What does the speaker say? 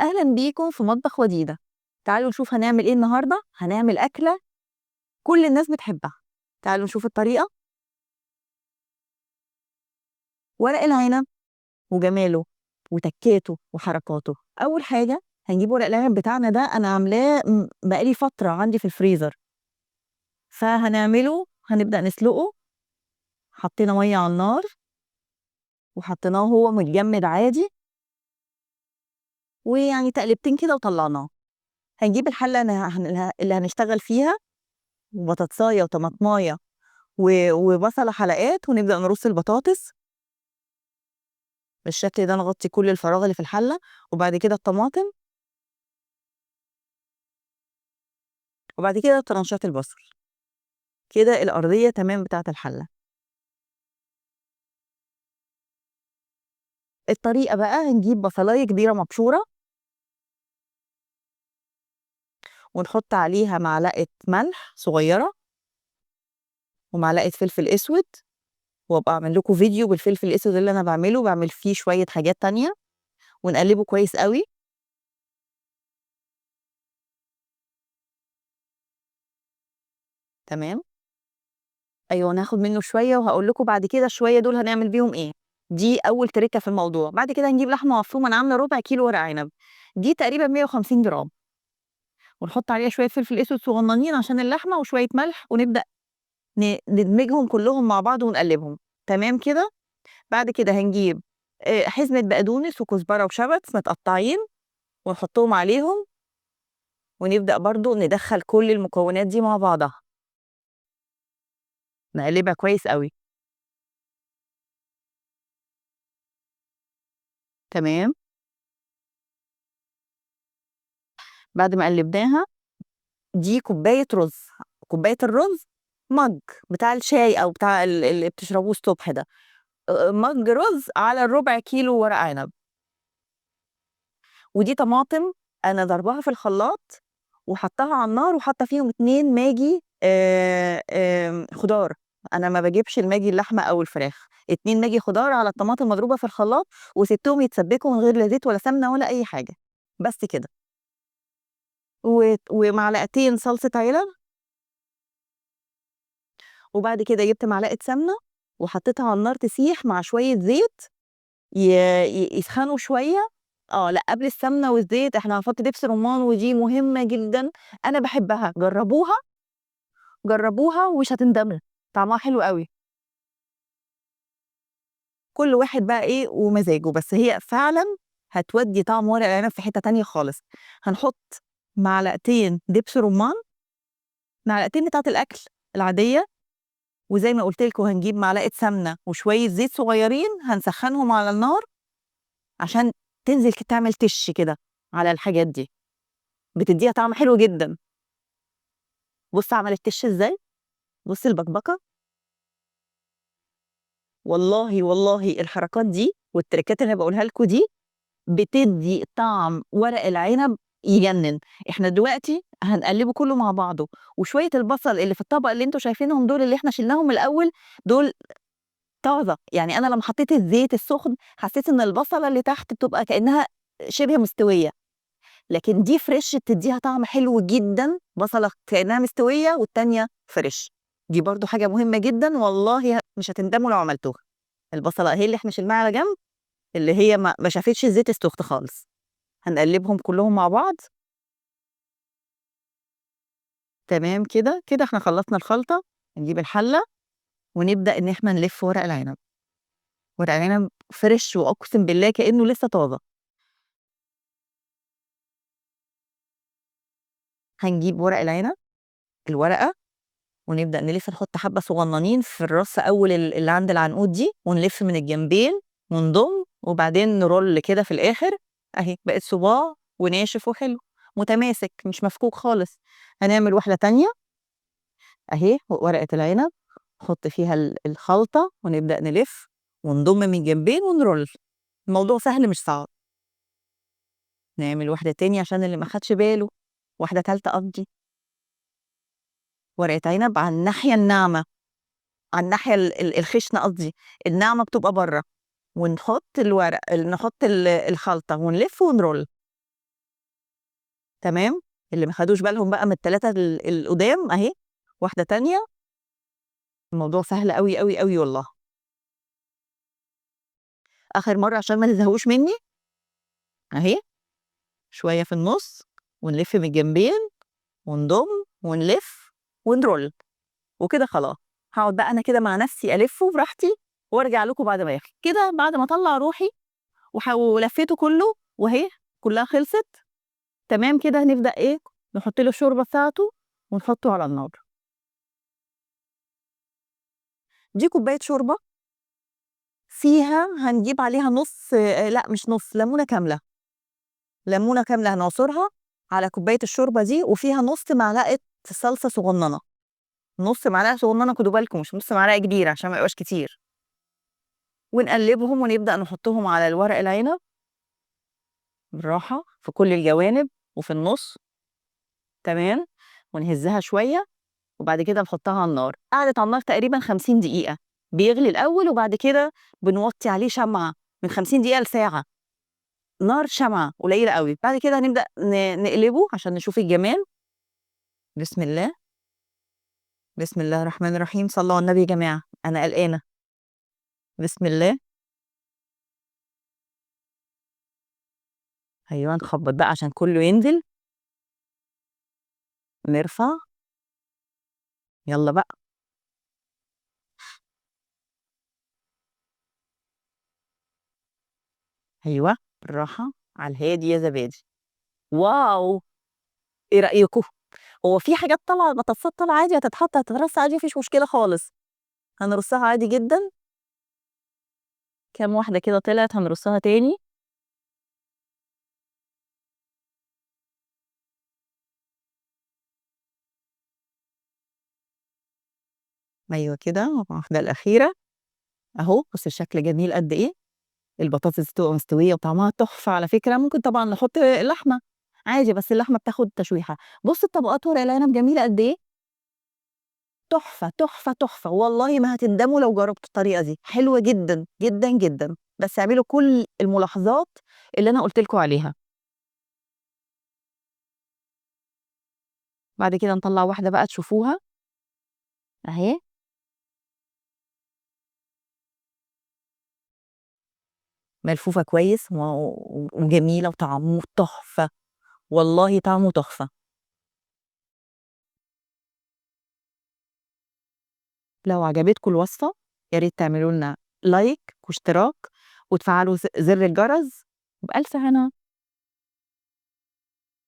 أهلا بيكم في مطبخ وديدة. تعالوا نشوف هنعمل إيه النهاردة. هنعمل أكلة كل الناس بتحبها. تعالوا نشوف الطريقة. ورق العنب وجماله وتكاته وحركاته. أول حاجة هنجيب ورق العنب بتاعنا ده، أنا عاملاه بقالي فترة عندي في الفريزر، فهنعمله، هنبدأ نسلقه. حطينا مية على النار وحطيناه وهو متجمد عادي، ويعني تقلبتين كده وطلعناه. هنجيب الحلة اللي هنشتغل فيها، وبطاطساية وطماطماية وبصلة حلقات، ونبدأ نرص البطاطس بالشكل ده، نغطي كل الفراغ اللي في الحلة، وبعد كده الطماطم، وبعد كده ترانشات البصل. كده الأرضية تمام بتاعة الحلة. الطريقة بقى، هنجيب بصلاية كبيرة مبشورة ونحط عليها معلقة ملح صغيرة ومعلقة فلفل أسود، وأبقى أعمل لكم فيديو بالفلفل الأسود اللي أنا بعمله، بعمل فيه شوية حاجات تانية، ونقلبه كويس قوي. تمام. أيوة، ناخد منه شوية وهقول لكم بعد كده شوية دول هنعمل بيهم إيه. دي أول تركة في الموضوع. بعد كده هنجيب لحمة مفرومة، أنا عاملة ربع كيلو ورق عنب، دي تقريباً 150 جرام، ونحط عليها شوية فلفل أسود صغننين عشان اللحمة، وشوية ملح، ونبدأ ندمجهم كلهم مع بعض ونقلبهم. تمام كده. بعد كده هنجيب حزمة بقدونس وكزبرة وشبت متقطعين ونحطهم عليهم، ونبدأ برضو ندخل كل المكونات دي مع بعضها، نقلبها كويس قوي. تمام. بعد ما قلبناها، دي كوباية رز، كوباية الرز مج بتاع الشاي أو بتاع اللي بتشربوه الصبح ده، مج رز على الربع كيلو ورق عنب. ودي طماطم أنا ضربها في الخلاط وحطها على النار، وحاطة فيهم 2 ماجي، خضار. أنا ما بجيبش الماجي اللحمة أو الفراخ، 2 ماجي خضار على الطماطم مضروبة في الخلاط، وسبتهم يتسبكوا من غير لا زيت ولا سمنة ولا أي حاجة، بس كده. ومعلقتين صلصة علب. وبعد كده جبت معلقة سمنة وحطيتها على النار تسيح مع شوية زيت يسخنوا شوية. لا، قبل السمنة والزيت احنا هنحط دبس رمان، ودي مهمة جدا، أنا بحبها، جربوها ومش هتندموا، طعمها حلو قوي. كل واحد بقى ايه ومزاجه، بس هي فعلا هتودي طعم ورق العنب في حتة تانية خالص. هنحط معلقتين دبس رمان، معلقتين بتاعة الأكل العادية، وزي ما قلت لكم هنجيب معلقة سمنة وشوية زيت صغيرين هنسخنهم على النار عشان تنزل تعمل تش كده على الحاجات دي، بتديها طعم حلو جدا. بص عملت تش ازاي، بص البكبكة. والله والله الحركات دي والتركات اللي انا بقولها لكم دي بتدي طعم ورق العنب يجنن. احنا دلوقتي هنقلبه كله مع بعضه، وشوية البصل اللي في الطبق اللي انتوا شايفينهم دول اللي احنا شلناهم من الأول دول طازة، أنا لما حطيت الزيت السخن حسيت إن البصلة اللي تحت بتبقى كأنها شبه مستوية، لكن دي فريش بتديها طعم حلو جدا، بصلة كأنها مستوية والتانية فريش. دي برضو حاجة مهمة جدا، والله مش هتندموا لو عملتوها. البصلة اهي اللي احنا شلناها على جنب، اللي هي ما شافتش الزيت السخن خالص. هنقلبهم كلهم مع بعض. تمام كده. كده احنا خلصنا الخلطة. نجيب الحلة ونبدأ إن احنا نلف ورق العنب. ورق العنب فريش وأقسم بالله كأنه لسه طازة. هنجيب ورق العنب الورقة ونبدأ نلف، نحط حبة صغننين في الراس أول اللي عند العنقود دي، ونلف من الجنبين ونضم، وبعدين نرول كده في الآخر. أهي بقت صباع وناشف وحلو متماسك مش مفكوك خالص. هنعمل واحدة تانية أهي ورقة العنب، نحط فيها الخلطة ونبدأ نلف ونضم من الجنبين ونرول. الموضوع سهل مش صعب. نعمل واحدة تانية عشان اللي ما خدش باله، واحدة تالتة قصدي. ورقة عنب على الناحية الناعمة، على الناحية الخشنة قصدي، الناعمة بتبقى بره، ونحط الورق، نحط الخلطة ونلف ونرول. تمام، اللي ما خدوش بالهم بقى من ال3 القدام أهي، واحدة تانية. الموضوع سهل أوي، أوي، أوي والله. آخر مرة عشان ما تزهقوش مني. أهي، شوية في النص ونلف من الجنبين ونضم ونلف ونرول وكده خلاص. هقعد بقى أنا كده مع نفسي ألفه براحتي وأرجع لكم بعد ما يخلص. كده بعد ما أطلع روحي ولفيته كله وأهي كلها خلصت تمام كده. هنبدأ إيه؟ نحط له الشوربة بتاعته ونحطه على النار. دي كوباية شوربة فيها هنجيب عليها نص، لا مش نص، ليمونة كاملة. ليمونة كاملة هنعصرها على كوباية الشوربة دي، وفيها نص معلقة صلصة صغننة. نص معلقة صغننة، خدوا بالكم مش نص معلقة كبيرة عشان ما يبقاش كتير. ونقلبهم ونبدأ نحطهم على الورق العنب بالراحة في كل الجوانب وفي النص. تمام، ونهزها شوية وبعد كده نحطها على النار. قعدت على النار تقريباً 50 دقيقة، بيغلي الأول وبعد كده بنوطي عليه شمعة من 50 دقيقة لساعة، نار شمعة قليلة قوي. بعد كده هنبدأ نقلبه عشان نشوف الجمال. بسم الله، بسم الله الرحمن الرحيم. صلوا على النبي يا جماعة، أنا قلقانة. بسم الله. أيوة، نخبط بقى عشان كله ينزل. نرفع، يلا بقى. أيوة، بالراحة على الهادي يا زبادي. واو، إيه رأيكم؟ هو في حاجات طالعة، بطاطسات طالعة عادي، هتتحط هتترص عادي، مفيش مشكلة خالص، هنرصها عادي جدا. كام واحدة كده طلعت هنرصها تاني. أيوة كده، واحدة الأخيرة أهو. بص الشكل جميل قد إيه، البطاطس بتبقى مستوية وطعمها تحفة على فكرة. ممكن طبعا نحط لحمة عادي، بس اللحمة بتاخد تشويحة. بص الطبقات ورق العنب جميلة قد إيه، تحفة تحفة تحفة، والله ما هتندموا لو جربتوا الطريقة دي، حلوة جدا جدا جدا. بس اعملوا كل الملاحظات اللي أنا قلت لكم عليها. بعد كده نطلع واحدة بقى تشوفوها أهي. ملفوفة كويس وجميلة وطعمه تحفة، والله طعمه تحفة. لو عجبتكم الوصفة يا ريت تعملوا لنا لايك واشتراك وتفعلوا زر الجرس، وبألف هنا.